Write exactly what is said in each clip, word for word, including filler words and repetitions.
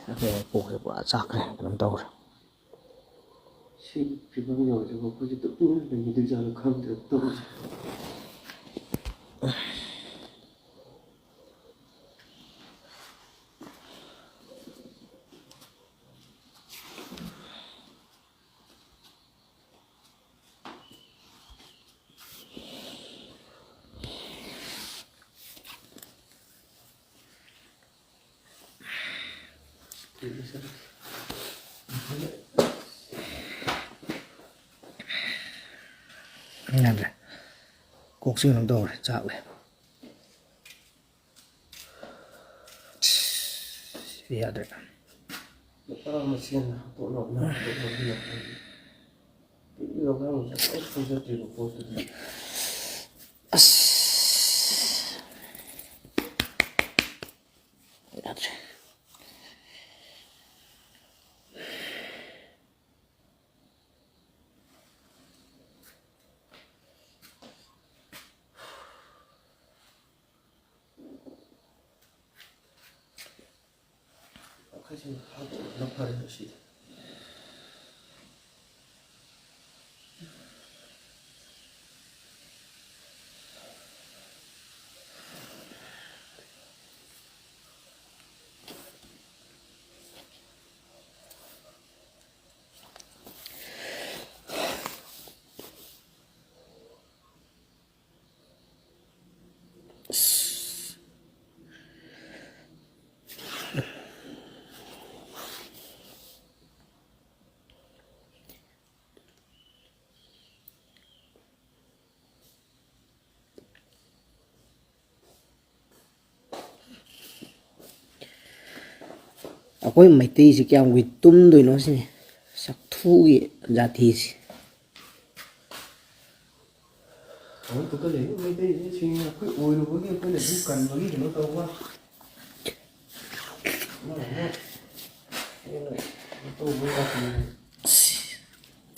ꯑꯩꯈꯣꯏ ꯀꯣꯛꯁꯦ ꯄꯨꯔꯥ ꯆꯥꯛꯈ꯭ꯔꯦ, ꯀꯩꯅꯣꯝ ꯇꯧꯔꯦ꯫ ꯁꯤ ꯐꯤꯕꯝ ꯌꯧꯔꯁꯤꯕꯨ ꯑꯩꯈꯣꯏꯁꯦ ꯇꯨꯃꯤꯟꯅ ꯂꯩꯈꯤꯗꯣꯏꯖꯥꯠꯂꯣ ꯈꯪꯗ꯭ꯔꯦ ꯇꯧꯔꯤꯁꯦ꯫ ꯌꯥꯗ꯭ꯔꯦ꯫ ꯀꯣꯛꯁꯤ ꯀꯩꯅꯣꯝ ꯇꯧꯔꯦ, ꯆꯥꯛꯂꯦ꯫ ꯁꯤ ꯌꯥꯗ꯭ꯔꯦ꯫ ꯅꯨꯄꯥ ꯃꯁꯦꯟ ꯍꯥꯠꯇꯣꯛꯅꯕꯅ ꯍꯥꯠꯇꯣꯛꯅꯕꯅ ꯄꯤꯛꯂꯤꯕ ꯑꯉꯥꯡ ꯃꯆꯥ ꯀꯔꯤꯝ ꯈꯪꯖꯗ꯭ꯔꯤꯕ ꯄꯣꯠꯇꯨꯗ꯫ ꯑꯁ꯫ ꯌꯥꯗ꯭ꯔꯦ꯫ ꯋꯥꯈꯜꯁꯦ ꯍꯥꯠꯇꯣꯛꯄꯅ ꯐꯔꯦ ꯉꯁꯤꯗꯤ꯫ ꯑꯩꯈꯣꯏ ꯃꯩꯇꯩꯁꯤ ꯀꯌꯥꯝ ꯀꯨꯏ ꯇꯨꯝꯗꯣꯏꯅꯣ ꯁꯤꯅꯤ, ꯆꯥꯛꯊꯨꯒꯤ ꯖꯥꯇꯤꯁꯤ꯫ ꯑꯃꯨꯛ ꯐꯨꯀꯠꯂꯛꯏ ꯃꯩꯇꯩꯁꯤꯡ ꯑꯩꯈꯣꯏ ꯑꯣꯏꯔꯨꯕꯒꯤ ꯑꯩꯈꯣꯏꯅ ꯑꯗꯨꯝ ꯀꯟꯕꯒꯤ ꯀꯩꯅꯣ ꯇꯧꯕ꯫ ꯑꯃ ꯑꯃ ꯍꯦꯟꯅ ꯀꯩꯅꯣ ꯇꯧꯕ ꯌꯥꯗꯦ꯫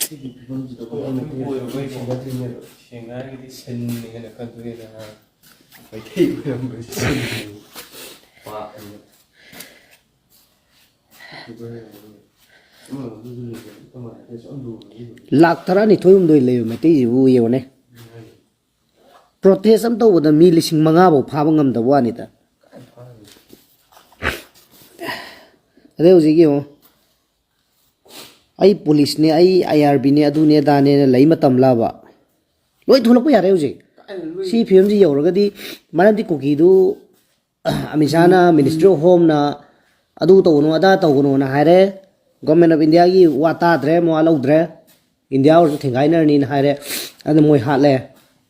ꯁꯤꯒꯤ ꯐꯤꯕꯝꯁꯤꯗ ꯑꯩꯈꯣꯏ ꯑꯩꯈꯣꯏ ꯃꯩꯇꯩ ꯑꯣꯏꯔꯨꯕꯒꯤ ꯁꯤꯡꯅꯗ꯭ꯔꯤꯅꯦꯕ꯫ ꯁꯦꯡꯅ ꯍꯥꯏꯔꯒꯗꯤ ꯁꯤꯟꯅꯤ ꯍꯥꯏꯅ ꯈꯟꯗꯣꯛꯑꯦꯗꯅ꯫ ꯃꯩꯇꯩ ꯑꯣꯏꯔꯝꯕꯁꯤ ꯁꯤꯟꯅꯤ꯫ ꯄꯥꯞꯅꯤ꯫ ꯂꯥꯛ ꯇꯔꯥꯅꯤꯊꯣꯏ ꯍꯨꯝꯗꯣꯏ ꯂꯩꯕ ꯃꯩꯇꯩꯁꯤꯕꯨ ꯌꯦꯡꯉꯨꯅꯦ꯫ ꯄ꯭ꯔꯣꯇꯦꯁ ꯑꯃ ꯇꯧꯕꯗ ꯃꯤ ꯂꯤꯁꯤꯡ ꯃꯉꯥ ꯐꯥꯎ ꯐꯥꯕ ꯉꯝꯗꯕ ꯋꯥꯅꯤꯗ꯫ ꯑꯗꯩ ꯍꯧꯖꯤꯛ ꯌꯦꯡꯉꯣ, ꯑꯩ ꯄꯨꯂꯤꯁꯅꯦ, ꯑꯩ ꯑꯥꯏ ꯑꯥꯔ ꯕꯤꯅꯦ, ꯑꯗꯨꯅꯦ ꯑꯗꯥꯅꯦꯅ ꯂꯩ ꯃꯇꯝꯂꯕ? ꯂꯣꯏ ꯊꯣꯛꯂꯛꯄ ꯌꯥꯔꯦ ꯍꯧꯖꯤꯛ꯫ ꯁꯤ ꯐꯤꯕꯝꯁꯤ ꯌꯧꯔꯒꯗꯤ, ꯃꯔꯝꯗꯤ ꯀꯨꯀꯤꯗꯨ ꯑꯃꯤꯠ ꯁꯥꯍꯅ, ꯃꯤꯅꯤꯁꯇ꯭ꯔꯤ ꯑꯣꯐ ꯍꯣꯝꯅ ꯑꯗꯨ ꯇꯧꯒꯅꯨ ꯑꯗꯥ ꯇꯧꯒꯅꯨꯅ ꯍꯥꯏꯔꯦ꯫ ꯒꯣꯔꯃꯦꯟ ꯑꯣꯐ ꯏꯟꯗꯤꯌꯥꯒꯤ ꯋꯥ ꯇꯥꯗ꯭ꯔꯦ, ꯃꯋꯥ ꯂꯧꯗ꯭ꯔꯦ꯫ ꯏꯟꯗꯤꯌꯥ ꯑꯣꯏꯔꯁꯨ ꯊꯦꯡꯒꯥꯏꯅꯔꯅꯤꯅ ꯍꯥꯏꯔꯦ꯫ ꯑꯗꯨ ꯃꯣꯏ ꯍꯥꯠꯂꯦ꯫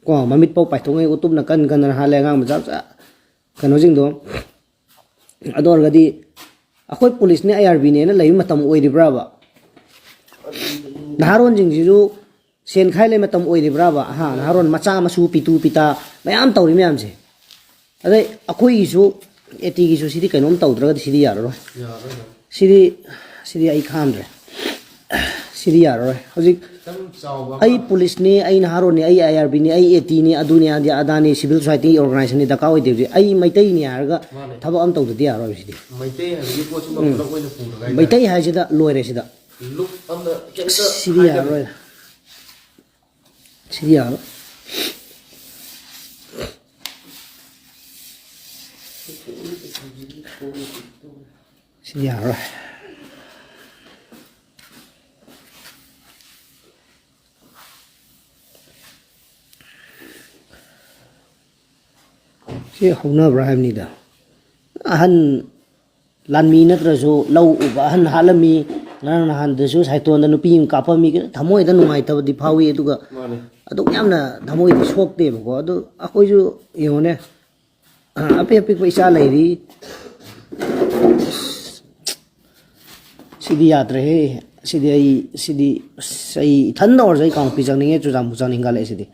ꯀꯣ, ꯃꯃꯤꯠ ꯐꯥꯎ ꯄꯥꯏꯊꯣꯛꯉꯩ ꯎꯇꯨꯞꯅ ꯀꯟ ꯀꯟꯗꯅ ꯍꯥꯠꯂꯦ, ꯑꯉꯥꯡ ꯃꯆꯥ ꯃꯆꯥ ꯀꯩꯅꯣꯁꯤꯡꯗꯣ꯫ ꯑꯗꯨ ꯑꯣꯏꯔꯒꯗꯤ ꯑꯩꯈꯣꯏ ꯄꯨꯂꯤꯁꯅꯦ, ꯑꯥꯏ ꯑꯥꯔ ꯕꯤꯅꯦꯅ ꯂꯩꯕ ꯃꯇꯝ ꯑꯣꯏꯔꯤꯕ꯭ꯔꯕ? ꯅꯍꯥꯔꯣꯟꯁꯤꯡꯁꯤꯁꯨ ꯁꯦꯟ ꯈꯥꯏ ꯂꯩ ꯃꯇꯝ ꯑꯣꯏꯔꯤꯕ꯭ꯔꯕ? ꯍꯥ, ꯅꯍꯥꯔꯣꯟ ꯃꯆꯥ ꯃꯁꯨ ꯄꯤꯇꯨ ꯄꯤꯇꯥ ꯃꯌꯥꯝ ꯇꯧꯔꯤ ꯃꯌꯥꯝꯁꯦ꯫ ꯑꯗꯩ ꯑꯩꯈꯣꯏꯒꯤꯁꯨ, ꯑꯦ ꯇꯤꯒꯤꯁꯨ ꯁꯤꯗꯤ ꯀꯩꯅꯣꯝ ꯇꯧꯗ꯭ꯔꯒꯗꯤ ꯁꯤꯗꯤ ꯌꯥꯔꯔꯣꯏ꯫ ꯌꯥꯔꯔꯣꯏ꯫ ꯁꯤꯗꯤ, ꯁꯤꯗꯤ ꯑꯩ ꯈꯥꯝꯗ꯭ꯔꯦ꯫ ꯁꯤꯗꯤ ꯌꯥꯔꯔꯣꯏ꯫ ꯍꯧꯖꯤꯛ ꯈꯤꯇꯪ ꯆꯥꯎꯕ ꯑꯃ꯫ ꯑꯩ ꯄꯨꯂꯤꯁꯅꯤ, ꯑꯩ ꯅꯍꯥꯔꯣꯟꯅꯤ, ꯑꯩ ꯑꯥꯏ ꯑꯥꯔ ꯕꯤꯅꯤ, ꯑꯩ ꯑꯦ ꯇꯤꯅꯤ, ꯑꯗꯨꯅꯤ, ꯑꯗꯤ ꯑꯗꯥꯅꯤ, ꯁꯤꯚꯤꯜ ꯁꯣꯁꯥꯏꯇꯤ ꯑꯣꯔꯒꯅꯥꯏꯖꯦꯁꯟꯅꯤ ꯗꯔꯀꯥꯔ ꯑꯣꯏꯗꯦ ꯍꯧꯖꯤꯛ꯫ ꯑꯩ ꯃꯩꯇꯩꯅꯤ ꯍꯥꯏꯔꯒ ꯃꯥꯅꯦ꯫ ꯊꯕꯛ ꯑꯃ ꯇꯧꯗꯗꯤ ꯌꯥꯔꯔꯣꯏ ꯁꯤꯗꯤ꯫ ꯃꯩꯇꯩ ꯍꯥꯏꯕꯒꯤ ꯄꯣꯠꯁꯤꯃ ꯎꯝ꯫ ꯄꯨꯂꯞ ꯑꯣꯏꯅ ꯄꯨꯔꯒ ꯍꯥꯏꯇꯥꯔꯦ꯫ ꯃꯩꯇꯩ ꯍꯥꯏꯁꯤꯗ ꯂꯣꯏꯔꯦ ꯁꯤꯗ꯫ ꯂꯨꯞ ꯑꯃꯗ ꯀꯩꯝꯇ ꯁꯤꯗꯤ ꯍꯥꯏꯗꯕꯤ꯫ ꯌꯥꯔꯔꯣꯏ꯫ ꯁꯤꯗꯤ ꯌꯥꯔꯣꯏ꯫ ꯁꯤꯗꯤ ꯌꯥꯔꯣꯏ꯫ ꯁꯤ ꯍꯧꯅꯕ꯭ꯔꯥ ꯍꯥꯏꯕꯅꯤꯗ꯫ ꯑꯍꯟ ꯂꯥꯟꯃꯤ ꯅꯠꯇ꯭ꯔꯁꯨ ꯂꯧ ꯎꯕ ꯑꯍꯟ ꯍꯥꯠꯂꯝꯃꯤ꯫ ꯉꯔꯥꯡ ꯅꯍꯥꯟꯗꯁꯨ ꯁꯥꯏꯇꯣꯟꯗ ꯅꯨꯄꯤ ꯑꯃ ꯀꯥꯞꯄꯝꯃꯤ꯫ ꯊꯃꯣꯏꯗ ꯅꯨꯡꯉꯥꯏꯇꯕꯗꯤ ꯐꯥꯎꯏ, ꯑꯗꯨꯒ ꯃꯥꯅꯦ꯫ ꯑꯗꯨꯛ ꯌꯥꯝꯅ ꯊꯃꯣꯏꯗꯤ ꯁꯣꯛꯇꯦꯕꯀꯣ꯫ ꯑꯗꯨ ꯑꯩꯈꯣꯏꯁꯨ ꯌꯦꯡꯉꯨꯅꯦ, ꯑꯄꯤꯛ ꯑꯄꯤꯛꯄ ꯏꯆꯥ ꯂꯩꯔꯤ꯫ ꯁꯤꯗꯤ ꯌꯥꯗ꯭ꯔꯦꯍꯦ꯫ ꯁꯤꯗꯤ ꯑꯩ, ꯁꯤꯗꯤ ꯑꯁ, ꯑꯩ ꯏꯊꯟꯗ ꯑꯣꯏꯔꯁꯨ ꯑꯩ ꯀꯥꯡꯄꯣꯛꯄꯤ ꯆꯪꯅꯤꯡꯉꯦ, ꯆꯨꯔꯆꯥꯟꯄꯨꯔ ꯆꯪꯅꯤꯡꯒꯠꯂꯛꯑꯦ ꯁꯤꯗꯤ꯫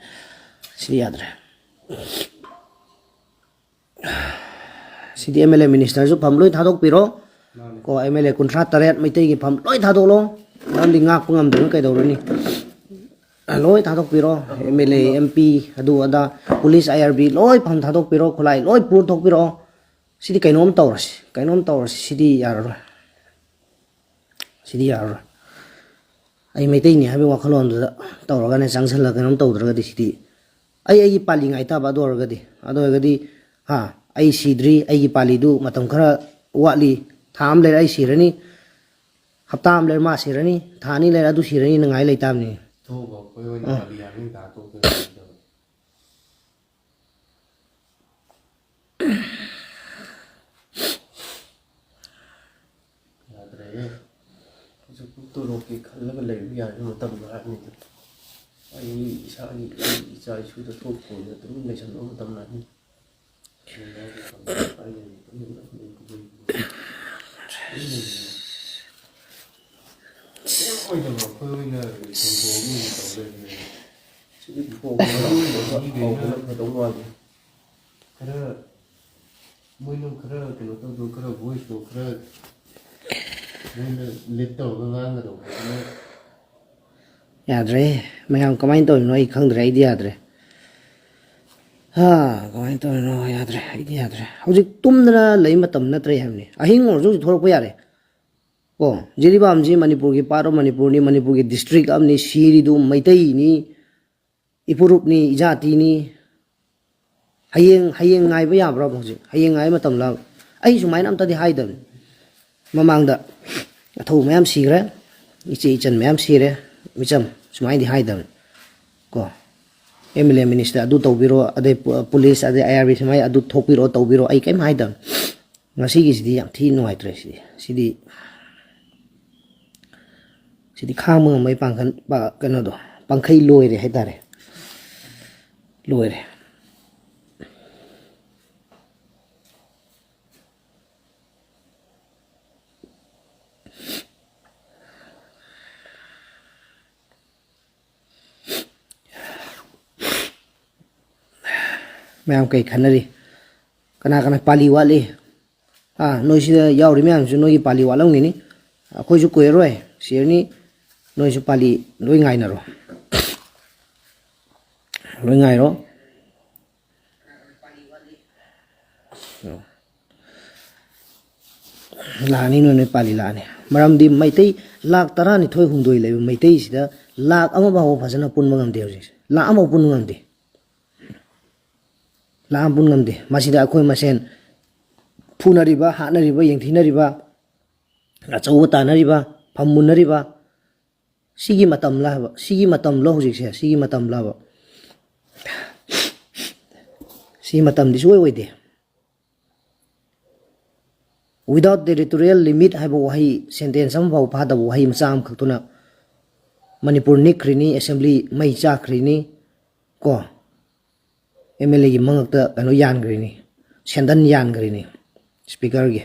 ꯁꯤꯗꯤ ꯌꯥꯗ꯭ꯔꯦ꯫ ꯁꯤꯗꯤ ꯑꯦꯝ ꯑꯦꯜ ꯑꯦ ꯃꯤꯅꯤꯁꯇꯔꯁꯨ ꯐꯝ ꯂꯣꯏ ꯊꯥꯗꯣꯛꯄꯤꯔꯣ꯫ ꯃꯥꯅꯦ꯫ ꯀꯣ, ꯑꯦꯝ ꯑꯦꯜ ꯑꯦ ꯀꯨꯟꯊ꯭ꯔꯥ ꯇꯔꯦꯠ ꯃꯩꯇꯩꯒꯤ ꯐꯝ ꯂꯣꯏ ꯊꯥꯗꯣꯛꯂꯣ꯫ ꯃꯔꯝꯗꯤ ꯉꯥꯛꯄ ꯉꯝꯗ꯭ꯔꯒ ꯀꯩꯗꯧꯔꯨꯅꯤ? ꯂꯣꯏ ꯊꯥꯗꯣꯛꯄꯤꯔꯣ꯫ M L A, M P, ꯑꯗꯨ ꯑꯗꯥ, ꯄꯨꯂꯤꯁ, ꯑꯥꯏ ꯑꯥꯔ ꯕꯤ ꯂꯣꯏ ꯐꯝ ꯊꯥꯗꯣꯛꯄꯤꯔꯣ, ꯈꯨꯠꯂꯥꯏ ꯂꯣꯏ ꯄꯨꯔ ꯊꯣꯛꯄꯤꯔꯛꯑꯣ꯫ ꯁꯤꯗꯤ ꯀꯩꯅꯣꯝ ꯇꯧꯔꯁꯤ, ꯀꯩꯅꯣꯝ ꯇꯧꯔꯁꯤ, ꯁꯤꯗꯤ ꯌꯥꯔꯔꯣꯏ꯫ ꯁꯤꯗꯤ ꯌꯥꯔꯔꯣꯏ꯫ ꯑꯩ ꯃꯩꯇꯩꯅꯤ ꯍꯥꯏꯕꯒꯤ ꯋꯥꯈꯜꯂꯣꯟꯗꯨꯗ ꯇꯧꯔꯒꯅꯦ, ꯆꯪꯁꯜꯂꯒ ꯀꯩꯅꯣꯝ ꯇꯧꯗ꯭ꯔꯒꯗꯤ, ꯁꯤꯗꯤ ꯑꯩ ꯑꯩꯒꯤ ꯄꯥꯜꯂꯤ ꯉꯥꯏ ꯇꯥꯕ꯫ ꯑꯗꯨ ꯑꯣꯏꯔꯒꯗꯤ, ꯑꯗꯨ ꯑꯣꯏꯔꯒꯗꯤ, ꯍꯥ, ꯑꯩ ꯁꯤꯗ꯭ꯔꯤ, ꯑꯩꯒꯤ ꯄꯥꯜꯂꯤꯗꯨ ꯃꯇꯝ ꯈꯔ ꯋꯥꯠꯂꯤ, ꯊꯥ ꯑꯃ ꯂꯩꯔ ꯑꯩ ꯁꯤꯔꯅꯤ, ꯍꯞꯇꯥ ꯑꯃ ꯂꯩꯔ ꯃꯥ ꯁꯤꯔꯅꯤ, ꯊꯥ ꯑꯅꯤ ꯂꯩꯔ ꯑꯗꯨ ꯁꯤꯔꯅꯤꯅ ꯉꯥꯏ ꯂꯩꯇꯥꯕꯅꯤ꯫ ꯊꯣꯛꯑꯒ ꯑꯩꯈꯣꯏ ꯑꯣꯏꯅ ꯑꯥ꯫ ꯄꯥꯜꯂꯤ ꯍꯥꯏꯕ ꯇꯥ ꯇꯣꯛꯇꯣꯏꯅꯦ꯫ ꯌꯥꯗ꯭ꯔꯦꯍꯦ꯫ ꯍꯧꯖꯤꯛꯄꯨ ꯇꯣꯂꯣꯞꯀꯤ ꯈꯜꯂꯒ ꯂꯩꯕ ꯌꯥꯔꯤ ꯃꯇꯝ ꯍꯥꯏꯕꯅꯤꯗ꯫ ꯑꯩ ꯏꯁꯥꯒꯤ, ꯑꯩ ꯏꯆꯥ ꯏꯁꯨꯗ ꯊꯣꯛꯇ꯭ꯔꯤꯉꯩꯗ ꯇꯨꯃꯤꯟ ꯂꯩꯁꯟꯕ ꯃꯇꯝ ꯍꯥꯏꯕꯅꯤ꯫ ꯑꯣꯏꯗꯕ ꯑꯩꯈꯣꯏ ꯑꯣꯏꯅ ꯁꯦꯡꯗꯣꯛꯑꯒ ꯑꯣꯏꯅ ꯇꯧ ꯂꯩꯕꯅꯦ꯫ ꯁꯤꯗꯤ ꯐꯣꯟ ꯃꯔꯨ ꯑꯣꯏꯕ ꯍꯧꯕꯅ ꯐꯗꯧ ꯃꯥꯜꯂꯤ꯫ ꯈꯔ ꯃꯣꯏꯅ ꯈꯔ ꯀꯩꯅꯣ ꯇꯧꯗꯣ, ꯈꯔ ꯚꯣꯏꯁꯇꯣ ꯈꯔ ꯃꯣꯏꯅ ꯂꯤꯠ ꯇꯧꯔꯒ ꯉꯥꯡꯒꯗꯧꯕ ꯑꯗꯨꯅ꯫ ꯌꯥꯗ꯭ꯔꯦ꯫ ꯃꯌꯥꯝ ꯀꯃꯥꯏꯅ ꯇꯧꯔꯤꯅꯣ ꯑꯩ ꯈꯪꯗ꯭ꯔꯦ꯫ ꯑꯩꯗꯤ ꯌꯥꯗ꯭ꯔꯦ꯫ ꯍꯥ, ꯀꯃꯥꯏꯅ ꯇꯧꯔꯤꯅꯣ? ꯌꯥꯗ꯭ꯔꯦ꯫ ꯑꯩꯗꯤ ꯌꯥꯗ꯭ꯔꯦ꯫ ꯍꯧꯖꯤꯛ ꯇꯨꯝꯗꯅ ꯂꯩ ꯃꯇꯝ ꯅꯠꯇ꯭ꯔꯦ ꯍꯥꯏꯕꯅꯤ꯫ ꯑꯍꯤꯡ ꯑꯣꯏꯔꯁꯨ ꯍꯧꯖꯤꯛ ꯊꯣꯛꯂꯛꯄ ꯌꯥꯔꯦ꯫ ꯀꯣ, ꯖꯤꯔꯤꯕꯥꯝꯁꯤ ꯃꯅꯤꯄꯨꯔꯒꯤ part of ꯃꯅꯤꯄꯨꯔꯅꯤ, ꯃꯅꯤꯄꯨꯔꯒꯤ district ꯑꯃꯅꯤ, ꯁꯤꯔꯤꯗꯨ ꯃꯩꯇꯩꯅꯤ, ꯏꯄꯨꯔꯨꯞꯅꯤ, ꯏꯖꯥꯇꯤꯅꯤ꯫ ꯍꯌꯦꯡ, ꯍꯌꯦꯡ ꯉꯥꯏꯕ ꯌꯥꯕ꯭ꯔꯕ ꯍꯧꯖꯤꯛ? ꯍꯌꯦꯡ ꯉꯥꯏꯕ ꯃꯇꯝꯂꯕ? ꯑꯩ ꯁꯨꯃꯥꯏꯅ ꯑꯝꯇꯗꯤ ꯍꯥꯏꯗꯕꯅꯤ꯫ ꯃꯃꯥꯡꯗ ꯑꯊꯧꯕ ꯃꯌꯥꯝ ꯁꯤꯈ꯭ꯔꯦ, ꯏꯆꯦ ꯏꯆꯟ ꯃꯌꯥꯝ ꯁꯤꯔꯦ, ꯃꯤꯆꯝ ꯁꯨꯃꯥꯏꯅꯗꯤ ꯍꯥꯏꯗꯕꯅꯤ꯫ ꯀꯣ, MLA minister ꯑꯗꯨ ꯇꯧꯕꯤꯔꯣ, ꯑꯗꯩ ꯄꯨ-, police, ꯑꯗꯩ IRB ꯁꯨꯃꯥꯏꯅ ꯑꯗꯨ ꯊꯣꯛꯄꯤꯔꯣ, ꯇꯧꯕꯤꯔꯣ, ꯑꯩ ꯀꯔꯤꯝ ꯍꯥꯏꯗꯕꯅꯤ꯫ ꯉꯁꯤꯒꯤꯁꯤꯗꯤ ꯌꯥꯝ ꯊꯤ ꯅꯨꯡꯉꯥꯏꯇ꯭ꯔꯦ꯫ ꯁꯤꯗꯤ, ꯁꯤꯗꯤ, ꯁꯤꯗꯤ ꯈꯥꯡꯕ ꯉꯝꯕꯒꯤ ꯄꯥꯡꯒꯜ, ꯄ-, ꯀꯩꯅꯣꯗꯣ, ꯄꯥꯡꯈꯩ ꯂꯣꯏꯔꯦ ꯍꯥꯏꯇꯥꯔꯦ꯫ ꯂꯣꯏꯔꯦ꯫ ꯃꯌꯥꯝ ꯀꯩ ꯈꯟꯅꯔꯤ? ꯀꯅꯥ ꯀꯅꯥ ꯄꯥꯜꯂꯤ ꯋꯥꯠꯂꯤ? ꯑꯥ, ꯅꯣꯏ ꯁꯤꯗ ꯌꯥꯎꯔꯤ ꯃꯌꯥꯝꯁꯨ ꯅꯣꯏꯒꯤ ꯄꯥꯜꯂꯤ ꯋꯥꯠꯂꯝꯒꯅꯤ꯫ ꯑꯩꯈꯣꯏꯁꯨ ꯀꯨꯏꯔꯔꯣꯏ ꯁꯤꯔꯅꯤ꯫ ꯅꯣꯏꯁꯨ ꯄꯥꯜꯂꯤ ꯂꯣꯏ ꯉꯥꯏꯅꯔꯣ꯫ ꯂꯣꯏ ꯉꯥꯏꯔꯣ꯫ ꯂꯥꯛꯑꯅꯤ, ꯅꯣꯏ, ꯅꯣꯏ ꯄꯥꯜꯂꯤ ꯂꯥꯛꯑꯅꯤ꯫ ꯃꯔꯝꯗꯤ ꯃꯩꯇꯩ ꯂꯥꯈ ꯇꯔꯥꯅꯤꯊꯣꯏ ꯍꯨꯝꯗꯣꯏ ꯂꯩꯕ ꯃꯩꯇꯩꯁꯤꯗ ꯂꯥꯈ ꯑꯃ ꯐꯥꯎꯕ ꯐꯖꯅ ꯄꯨꯟꯕ ꯉꯝꯗꯦ ꯍꯧꯖꯤꯛꯁꯦ꯫ ꯂꯥꯈ ꯑꯃ ꯐꯥꯎ ꯄꯨꯟꯕ ꯉꯝꯗꯦ꯫ ꯂꯥꯈ ꯑꯃ ꯄꯨꯟꯕ ꯉꯝꯗꯦ꯫ ꯃꯁꯤꯗ ꯑꯩꯈꯣꯏ ꯃꯁꯦꯟ ꯐꯨꯅꯔꯤꯕ, ꯍꯥꯠꯅꯔꯤꯕ, ꯌꯦꯡꯊꯤꯅꯔꯤꯕ, ꯑꯆꯧꯕ ꯇꯥꯟꯅꯔꯤꯕ, ꯐꯝ ꯃꯨꯟꯅꯔꯤꯕ, ꯁꯤꯒꯤ ꯃꯇꯝꯂ ꯍꯥꯏꯕ, ꯁꯤꯒꯤ ꯃꯇꯝꯂꯣ ꯍꯧꯖꯤꯛꯁꯦ? ꯁꯤꯒꯤ ꯃꯇꯝꯂꯕ? ꯁꯤ ꯃꯇꯝꯗꯤ ꯁꯨꯡꯑꯣꯏ ꯑꯣꯏꯗꯦ꯫ Without territorial limit ꯍꯥꯏꯕ ꯋꯥꯍꯩ, ꯁꯦꯟꯇꯦꯟꯁ ꯑꯃꯐꯥꯎ ꯐꯥꯗꯕ ꯋꯥꯍꯩ ꯃꯆꯥ ꯑꯃꯈꯛꯇꯨꯅ ꯃꯅꯤꯄꯨꯔ ꯅꯤꯛꯈ꯭ꯔꯤꯅꯤ, ꯑꯦꯁꯦꯝꯕ꯭ꯂꯤ ꯃꯩ ꯆꯥꯛꯈ꯭ꯔꯤꯅꯤ, ꯀꯣ, ꯑꯦꯝ ꯑꯦꯜ ꯑꯦꯒꯤ ꯃꯉꯛꯇ ꯀꯩꯅꯣ ꯌꯥꯟꯈ꯭ꯔꯤꯅꯤ, ꯁꯦꯟꯗꯟ ꯌꯥꯟꯈ꯭ꯔꯤꯅꯤ ꯁ꯭ꯄꯤꯀꯔꯒꯤ꯫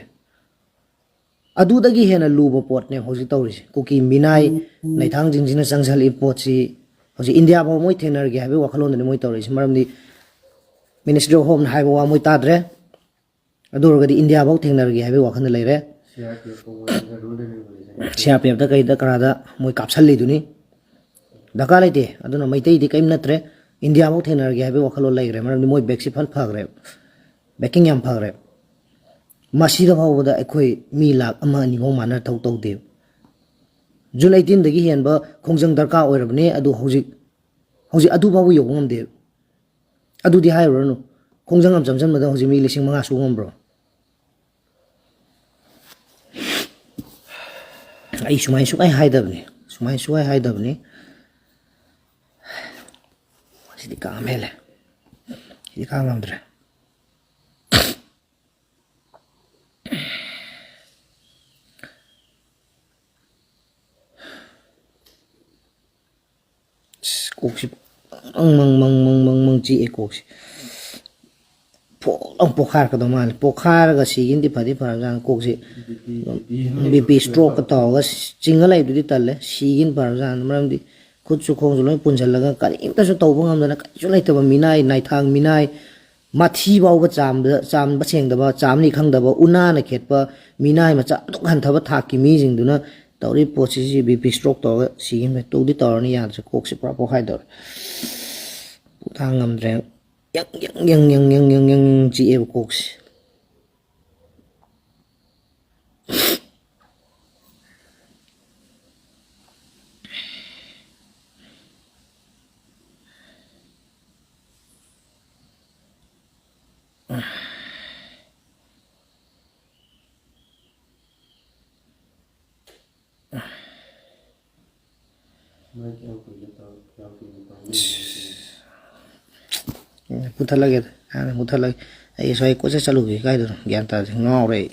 ꯑꯗꯨꯗꯒꯤ ꯍꯦꯟꯅ ꯂꯨꯕ ꯄꯣꯠꯅꯦ ꯍꯧꯖꯤꯛ ꯇꯧꯔꯤꯁꯦ꯫ ꯀꯨꯀꯤ ꯃꯤꯅꯥꯏ ꯅꯩꯊꯥꯡꯁꯤꯡꯁꯤꯅ ꯆꯪꯁꯤꯜꯂꯛꯏ ꯄꯣꯠꯁꯤ ꯍꯧꯖꯤꯛ ꯏꯟꯗꯤꯌꯥ ꯐꯥꯎ ꯃꯣꯏ ꯊꯦꯡꯅꯔꯒꯦ ꯍꯥꯏꯕꯒꯤ ꯋꯥꯈꯜꯂꯣꯟꯗꯅꯤ ꯃꯣꯏ ꯇꯧꯔꯛꯏꯁꯦ꯫ ꯃꯔꯝꯗꯤ ꯃꯤꯅꯤꯁꯇ꯭ꯔꯤ ꯑꯣꯐ ꯍꯣꯝꯅ ꯍꯥꯏꯕ ꯋꯥ ꯃꯣꯏ ꯇꯥꯗ꯭ꯔꯦ꯫ ꯑꯗꯨ ꯑꯣꯏꯔꯒꯗꯤ ꯏꯟꯗꯤꯌꯥ ꯐꯥꯎ ꯊꯦꯡꯅꯔꯒꯦ ꯍꯥꯏꯕꯒꯤ ꯋꯥꯈꯜꯗ ꯂꯩꯔꯦ꯫ ꯁꯤ ꯑꯥꯔ ꯄꯤ ꯑꯦꯐꯇ ꯀꯩꯗ ꯀꯔꯥꯗ ꯃꯣꯏ ꯀꯥꯞꯁꯜꯂꯤꯗꯨꯅꯤ꯫ ꯗꯔꯀꯥꯔ ꯂꯩꯇꯦ꯫ ꯑꯗꯨꯅ ꯃꯩꯇꯩꯗꯤ ꯀꯔꯤꯝ ꯅꯠꯇ꯭ꯔꯦ꯫ ꯏꯟꯗꯤꯌꯥ ꯐꯥꯎ ꯊꯦꯡꯅꯔꯒꯦ ꯍꯥꯏꯕꯒꯤ ꯋꯥꯈꯜꯂꯣꯟ ꯂꯩꯈ꯭ꯔꯦ꯫ ꯃꯔꯝꯗꯤ ꯃꯣꯏ ꯕꯦꯛꯁꯤ ꯐꯖꯅ ꯐꯈ꯭ꯔꯦ, ꯕꯦꯀꯤꯡ ꯌꯥꯝ ꯐꯈ꯭ꯔꯦ꯫ ꯃꯁꯤꯗ ꯐꯥꯎꯕꯗ ꯑꯩꯈꯣꯏ ꯃꯤ ꯂꯥꯈ ꯑꯃ ꯑꯅꯤ ꯐꯥꯎ ꯃꯥꯟꯅ ꯊꯧ ꯇꯧꯗꯦ꯫ ꯖꯨꯟ ꯑꯩꯠꯇꯤꯟꯗꯒꯤ ꯍꯦꯟꯕ ꯈꯣꯡꯖꯪ ꯗꯔꯀꯥꯔ ꯑꯣꯏꯔꯕꯅꯦ꯫ ꯑꯗꯨ ꯍꯧꯖꯤꯛ, ꯍꯧꯖꯤꯛ ꯑꯗꯨ ꯐꯥꯎꯕ ꯌꯧꯕ ꯉꯝꯗꯦ꯫ ꯑꯗꯨꯗꯤ ꯍꯥꯏꯔꯨꯔꯅꯨ, ꯈꯣꯡꯖꯪ ꯑꯃ ꯆꯪꯁꯤꯟꯕꯗ ꯍꯧꯖꯤꯛ ꯃꯤ ꯂꯤꯁꯤꯡ ꯃꯉꯥ ꯁꯨ ꯉꯝꯕ꯭ꯔꯣ? ꯑꯩ ꯁꯨꯃꯥꯏꯅ ꯁꯨꯡꯍꯥꯏ ꯍꯥꯏꯗꯕꯅꯤ, ꯁꯨꯃꯥꯏꯅ ꯁꯨꯡꯍꯥꯏ ꯍꯥꯏꯗꯕꯅꯤ꯫ ꯁꯤꯗꯤ ꯀꯥ ꯑꯃ ꯍꯦꯜꯂꯦ, ꯁꯤꯗꯤ ꯀꯥ ꯉꯝꯗ꯭ꯔꯦ꯫ ꯑꯁ, ꯀꯣꯛꯁꯤ ꯃꯪ ꯃꯪ ꯃꯪ ꯃꯪ ꯃꯪ ꯃꯪ ꯆꯤꯛꯑꯦ ꯀꯣꯛꯁꯤ꯫ ꯐꯣꯛ ꯂꯥꯎ ꯄꯣꯛꯈꯥꯏꯔꯛꯀꯗꯧ ꯃꯥꯜꯂꯦ꯫ ꯄꯣꯛꯈꯥꯏꯔꯒ ꯁꯤꯒꯤꯅꯗꯤ ꯐꯗꯤ ꯐꯔꯕꯖꯥꯠꯅꯤ꯫ ꯀꯣꯛꯁꯤ ꯕꯤ ꯄꯤ ꯁ꯭ꯇ꯭ꯔꯣꯛꯀ ꯇꯧꯔꯒ ꯆꯤꯡꯉ ꯂꯩꯕꯗꯨꯗꯤ ꯇꯜꯂꯦ꯫ ꯁꯤꯒꯤꯅ ꯐꯔꯕꯖꯥꯠꯅꯤ꯫ ꯃꯔꯝꯗꯤ ꯈꯨꯠꯁꯨ ꯈꯣꯡꯁꯨ ꯂꯣꯏ ꯄꯨꯟꯁꯤꯜꯂꯒ ꯀꯔꯤꯝꯇꯁꯨ ꯇꯧꯕ ꯉꯝꯗꯅ ꯀꯔꯤꯁꯨ ꯂꯩꯇꯕ ꯃꯤꯅꯥꯏ, ꯅꯥꯏꯊꯥꯡ ꯃꯤꯅꯥꯏ, ꯃꯊꯤ ꯐꯥꯎꯕ ꯆꯥꯝꯕ, ꯆꯥꯝꯕ ꯁꯦꯡꯗꯕ, ꯆꯥꯝꯅꯤ ꯈꯪꯗꯕ, ꯎꯅꯥꯅ ꯈꯦꯠꯄ ꯃꯤꯅꯥꯏ ꯃꯆꯥ ꯑꯗꯨꯛ ꯍꯟꯊꯕ ꯊꯥꯛꯀꯤ ꯃꯤꯁꯤꯡꯗꯨꯅ ꯇꯧꯔꯤꯕ ꯄꯣꯠꯁꯤ, ꯁꯤ ꯕꯤ ꯄꯤ ꯁ꯭ꯇ꯭ꯔꯣꯛ ꯇꯧꯔꯒ ꯁꯤꯒꯤꯅ ꯇꯧꯗꯤ ꯇꯧꯔꯅꯤ꯫ ꯌꯥꯗ꯭ꯔꯦ, ꯀꯣꯛꯁꯤ ꯄꯨꯔꯥ ꯄꯣꯛꯈꯥꯏꯗꯧꯔꯦ꯫ ꯄꯣꯊꯥ ꯉꯝꯗ꯭ꯔꯦ꯫ ꯌꯪ ꯌꯪ ꯌꯪ ꯌꯪ ꯌꯪ ꯌꯪ ꯌꯪ ꯆꯤꯛꯑꯦꯕ ꯀꯣꯛꯁꯦ꯫ ꯎꯝ, ꯃꯨꯊꯠꯂꯒꯦ꯫ ꯑ, ꯃꯨꯊꯠꯂꯒꯦ꯫ ꯑꯩ ꯁ꯭ꯋꯥꯏ ꯀꯣꯏꯆꯠ ꯆꯠꯂꯨꯒꯦ꯫ ꯀꯥꯏꯗꯅꯣ ꯒ꯭ꯌꯥꯟ ꯇꯥꯗꯦ꯫ ꯉꯥꯎꯔꯦ ꯑꯩ꯫